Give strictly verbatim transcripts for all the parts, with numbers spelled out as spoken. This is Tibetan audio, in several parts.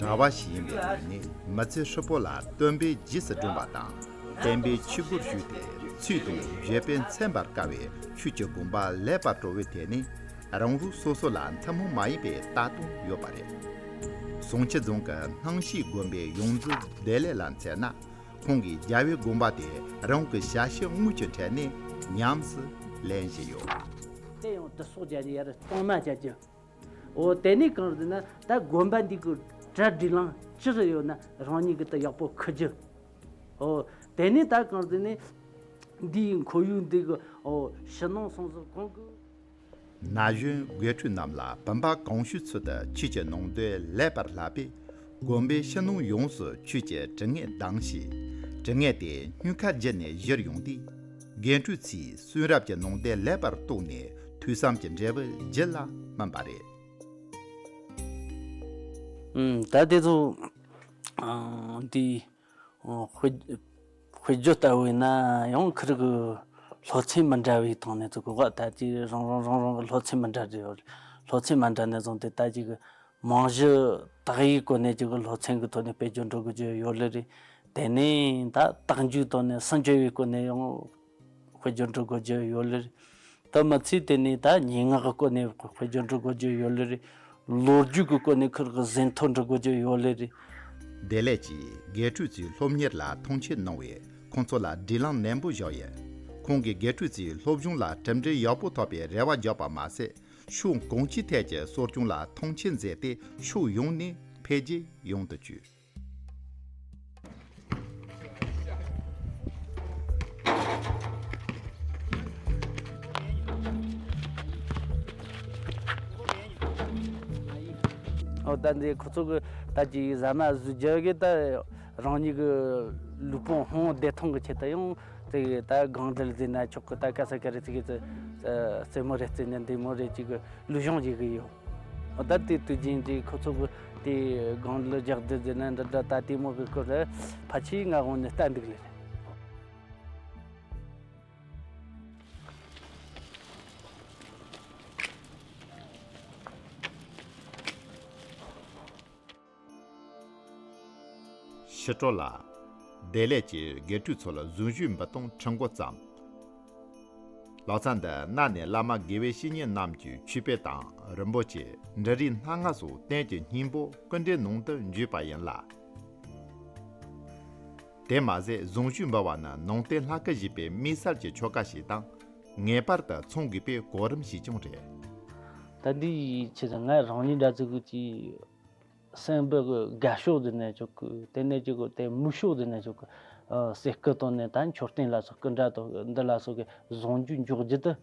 གྲྭ་བ་ཞིག་ཡིན་པའི་ངོས་ནས། མི་ཚེ་ཧྲིལ་པོ་ལ་སྟོན་པས་རྗེས་སུ་དྲན་པ་དང་། བསྟན་པའི་ཆོས་སྒོར་ཞུགས་ཏེ་ཚུལ་དང་བཞེད་དཔེ་མཚོན་པར་དཀའ་བའི་ཆོས་ཀྱི་དགོན་པ་ལེགས་པར་གྲོལ་བའི་ཐད་ནས། རང་རུ་སོ་སོ་ལ་ཐུན་མོང་མ་ཡིན་པའི་ལྟ་སྟངས་ཡོད་པ་རེད། ཟུང་ཆུ་རྫོང་གི་སྣང་ཞིག་དགོན་པའི་ཡོངས་འཛིན་བདེ་ལེགས་ལ་མཚོན་ན། ཁོང་གིས་རྒྱལ་བའི་དགོན་པ་དེ་རང་གི་ཞ་ཞི་དངོས་ཀྱི་གྲས་ནས་ཉམས་སུ་ལེན་བཞིན་ཡོད། དེ་ཡང་དུ་སོགས་བརྒྱབ་ནས་ཡར་གཙང་མ་བྱ་རྒྱུ། འོ་དེ་ནས་གང་ཟེར་ན། ད་དགོན་པ་འདི་གི་གྲ་སྒྲིག་ལམ་ཅི་ཟིག་ཡོད་ན་རང་ཉིད་ཀྱིས་ད་ཡག་པོ་ཁུར་རྒྱུ། འོ་དེ་ནས་ད་གང་ཟེར་ན། འདིའི་ཁོར་ཡུག་འདི་གི་འོ་ཕྱི་ནང་གསང་གསུམ་གང་གི། ན་གཞོན་དགེ་ཕྲུག་རྣམས་ལ་བུམ་པ་གང་བྱོའི་ཚུལ་དུ་ཆོས་ཀྱི་ནང་དོན་ལེགས་པར་བསླབས་པས། དགོན་པའི་ཕྱི་ནང་ཡོངས་སུ་ཆོས་ཀྱི་དྲི་ངད་ལྡང་ཞིང་། དྲི་ངད་དེ་སྙིང་ཁར་བརྒྱུད་ནས་བཞུར་ཡོང་དུས། དགེ་ཕྲུག་ཚོས་གསུང་རབ་ཀྱི་ནང་དོན་ལེགས་པར་རྟོགས་ནས་ཐོས་བསམ་གྱི་འབྲས་བུ་རྒྱུད་ལ་སྨིན་པ་རེད། ཨུམ། ད་དེ་ཚོ་ཨང་འདི་ཨང་དཔེ་དཔེ་བརྗོད་ལྟ་བུ་ཡིན་ན་ཡང་ཁིར་གི་སློབ་ཚན་མི་འདྲ་བའི་ཐོག་ནས་ཚུགས་གོ་ག་ད་ཅི་རང་རང་རང་རང་གི་སློབ་ཚན་མི་འདྲ་རེད། སློབ་ཚན་མི་འདྲ་ནས་བཟུང་སྟེ་ད་ཅི་གི་རྨང་གཞི་དག་ཡིག་སྐོར་ནས་ཅིག་གི་སློབ་ཚན་གྱི་ཐོག་ནས་དཔེ་བརྗོད་འགྲོ་དགོས་ཀྱི་ཡོད་ལེ་རེད། དེ་ནས་ད་རྟགས་འཇུག་ཐོག་ནས་སུམ་ཅུ་པའི་སྐོར་ནས་ཡང་དཔེ་བརྗོད་འགྲོ་དགོས་ཀྱི་ཡོད་ལེ་རེད། ད་མི་ཚེ་དེ་ནས་ད་སྙན་ངག་གི་སྐོར་ནས་དཔེ་བརྗོད་འགྲོ་དགོས་ཀྱི་ཡོད་ལེ་རེད། ལོ་རྒྱུས་ཀྱི་སྐོར་ནས་ཁིར་གི་ཟིན་ཐོ་འབྲི་དགོས་ཀྱི་ཡོད་ལེ་རེད། བདེ་ལེགས་ཀྱིས་དགེ་ཕྲུག་ཚོའི་སློབ་གཉེར་ལ་མཐོང་ཆེན་གནང་བས། ཁོང་ཚོ་ལ་སྒྲིག་ལམ་ནན་པོ་བཞག་ཡོད། ཁོང་གིས་དགེ་ཕྲུག་ཚོའི་སློབ་སྦྱོང་ལ་གྲུབ་འབྲས་ཡག་པོ་ཐོབ་པའི་རེ་བ་བརྒྱབ་པ་མ་ཟད། ཕྱོགས་གང་ཅིའི་ཐད་ཀྱི་གསོ་སྐྱོང་ལ་མཐོང་ཆེན་མཛད་དེ། ཕྱོགས་ཡོངས་ནས་འཕེལ་རྒྱས་ཡོང་དུ་བཅུག་འོ་ད་འདི་ཁོ་ཚོ་གི་ད་ཅི་ཟ་མ་ཟ་རྒྱུ་གི་ད་རང་ཉིད་ཀྱི་ལུས་ཕུང་ཧོང་བདེ་ཐང་གི་ཆེད་དུ་ཡང་དེ་ད་སྒང་འདྲ་ཟེར་ན་ཆོག་གི། ད་ག་ས་ག་རེ་ཟེར་གི་ཙི་རྩེད་མོ་རེ་རྩེ་ནས་འདི་མོ་རེ་ཅིག་གི་ལུས་སྦྱོང་བྱེད་གི་ཡོད། འོ་ད་དེ་དུས་རྒྱུན་དེ་ཁོ་ཚོ་གི་དེ་སྒང་ལ་རྒྱག་འདི་ཟེར་ན་འདི་འདྲ་ད་དེ་མོ་གི་སྐོར་རེ་ཕལ་ཆེར་ང་འོང་ནས་ལྟ་འདུག་ལེ། ཕྱི་དྲོ་ལ། བདེ་ལེགས་ཀྱིས་དགེ་ཕྲུག་ཚོ་ལ་གཟུངས་གཞུག་འབུལ་སྟངས་ཁྲིད་འགོ་བརྩམས། ལག་རྩལ་འདི་གནའ་ནས་བླ་མ་དགེ་བའི་བཤེས་གཉེན་རྣམས་ཀྱི་མཆོད་པ་དང་། རིན་པོ་ཆེ། འབྲུ་རིགས་སྣ་ལྔ་སོགས་རྟེན་གྱི་སྙིང་པོ་སྐུ་འདྲའི་ནང་དུ་འཇུག་པ་ཡིན་ལ། དེ་མ་ཟད་གཟུངས་གཞུག་འབུལ་བ་ནི་ནང་བསྟན་ལྷ་སྐུ་བཞུགས་པའི་དམིགས་བསལ་གྱི་ཆོ་ག་ཞིག་དང་། ངེས་པར་དུ་ཚང་དགོས་པའི་གོ་རིམ་ཞིག་ཀྱང་རེད། ད་འདི་ཡི་ཆེད་དུ་ང་རང་ཉིད་འདྲ་ཚོད་ཀྱི་སེམས་པའི་དགའ་ཕྱོགས་དེ་ནས་ཆོག་གི། དེ་ནས་ཅིག་གི་དེ་མིག་ཕྱོགས་དེ་ནས་ཆོག་གི། ཨ་ཟས་སྐུ་དང་ནས་ད་མཆོད་རྟེན་ལ་སོགས་སྐུ་འདྲ་དང་འདི་ལ་སོགས་ཀྱི་གཟུངས་གཞུག་འཇོག་རྒྱུ་དེ་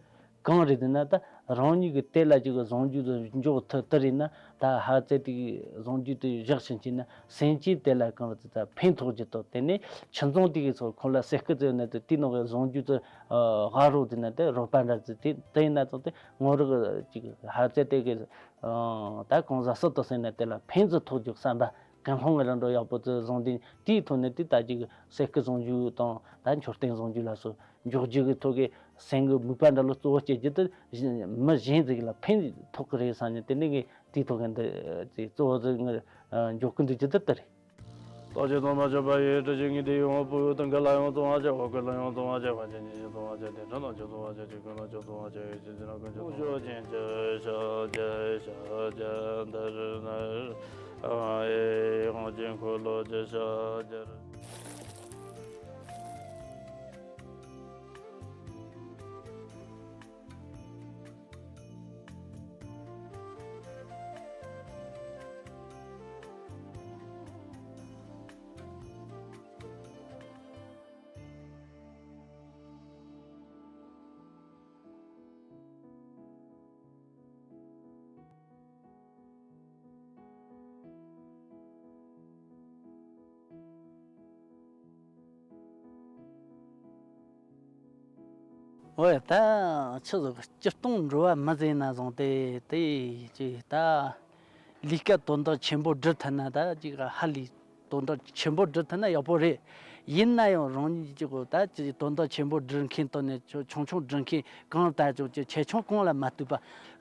གང་རེད་ཟེར་ན། ད་རང་ཉིད་ཀྱི་དེ་ལ་ཅིག་གི་གཟུངས་གཞུག་དེ་འཇོག་ཐུབ་དེ་རེད་ན། ད་ཧ་ཙེ་དེ་གི་གཟུངས་གཞུག་དེ་བཞག་ཕྱིན་ཆད་ན་སེམས་ཅན་དེ་ལ་གང་རེད་ད་ཕན་ཐོགས་རྒྱུ་དང་། དེ་ནས་ཁྱིམ་ཚང་དེ་གི་ཚོ་ཁོང་ལ་ཟས་སྐུ་ཟེར་ན་དེ་དེ་ནང་གི་གཟུངས་གཞུག་དེ་ཨ་ཧ་རོ་ཟེར་ན་དེ་རོགས་པ་འདྲ་ཟེར་དེ་དེ་ཡིན་ན་ཙང་དེ་ངོ་རོགས་ཅིག་ཧ་ཙེ་དེ་གི་ཨ་ད་གང་ཟག་སུ་དང་ཟེར་ན་དེ་ལ་ཕན་ཙི་ཐོགས་རྒྱུ་བསམ་པ་ཀུན་སློང་གི་རང་འགྲོ་ཡག་པོ་ཙི་བཟུང་དེ་དེའི་ཐོག་ནས་དེ་ད་ཅིག་ཟས་སྐུ་གཟུངས་གཞུག་དང་ད་མཆོད་རྟེན་གཟུངས་གཞུག་ལ་སོགས་འཇོག་རྒྱུ་གི་ཐོག་གི་སེམས་ཀྱི་མོས་པ་འདྲ་ལོ་གཙོ་བོ་སྐྱེ་རྒྱུ་དེ་མི་གཞན་ཟིག་ལ་ཕན་ཐོགས་ཀྱི་རེད་བསམ་ནས། དེ་ནས་ངས་དེའི་ཐོག་གི་འདི་ཅིག་གཙོ་བོ་ཟིག་ངས་འཇོག་གི་འདུག་རྒྱུ་དེ་ལྟ་རེད། རྟག་ཆད་དང་མ་ཆད་པ་ཡི་དྲི་ཞིང་ངེས་ཏེ་ཡོང་བ་པོ་དང་ག་ལ་ཡང་གཏོང་བ་བྱ་བ་ཀུན་ལ་ཡང་གཏོང་བ་བྱ་བ་ཅན་ཉིད་ཀྱིས་གཏོང་བ་བྱ་སྟེ་དྲི་ལ་ཆོག་གཏོང་བ་བྱ་སྟེ་ཀུན་ལ་ཆོག་གཏོང་བ་བྱ་ཡི་ཅི་ཟེར་ན་ཀུན་ཆོག་གཏོང་བ་བྱ་ཅན་གྱི་ཤ་རྒྱ་ཤ་རྒྱ་འདི་རི་ནི་ཨེ་ཧོང་ཅན་འཁོར་ལོ་ཀྱི་ཤ་རྒྱ། ཨོ་ཡ། ད་ཆི་ཟིག་སྤྱིར་བཏང་འགྲོ་བ་མི་ཟེར་ན་བཟང་སྟེ་དེ་ཅིག་ད་ལས་ཀ་དོན་དག་ཆེན་པོ་སྒྲུབ་ཐུབ་ན་ད་ཅིག་ཧ་ལས་དོན་དག་ཆེན་པོ་སྒྲུབ་ཐུབ་ན་ཡག་པོ་རེད། ཡིན་ན་ཡང་རང་ཉིད་ཀྱི་གོ་ད་ཅིག་དོན་དག་ཆེན་པོ་སྒྲུབ་མཁན་དང་ནས་ཆུང་ཆུང་སྒྲུབ་མཁན་གང་ལྟར་ཀྱང་ཅིག་ཆེ་ཆུང་གང་ལ་མ་ལྟོས་པ་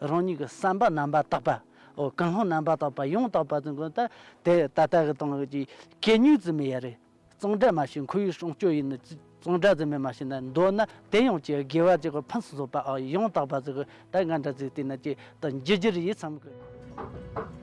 རང་ཉིད་ཀྱི་བསམ་པ་རྣམ་པར་དག་པ། ཨོ་ཀུན་སློང་རྣམ་པར་དག་པ་ཡང་དག་པ་ཟེར་གོ་ད། དེ་ད་ལྟ་གི་དང་གི་གད་སྙིགས་ཙམ་མེད་ཡ་རེད། གཙང་སྦྲ་མ་བྱས་ཁོར་ཡུག་སྲུང་སྐྱོབ་ཡིན་ན་གཙང་སྦྲ་ཙམ་མེད་མ་བྱས་ན་མདོར་ན་དེ་ཡང་ཅིག་དགེ་བ་ཅིག་གི་ཕུན་སུམ་ཚོགས་པ་ཨ་ཡང་དག་པ་ཟེར་གི་ད་ང་འདྲ་ཟིག་བལྟས་ན་ཅིག་ད་འགྱུར་རྒྱུ་རེད་བསམ་གི།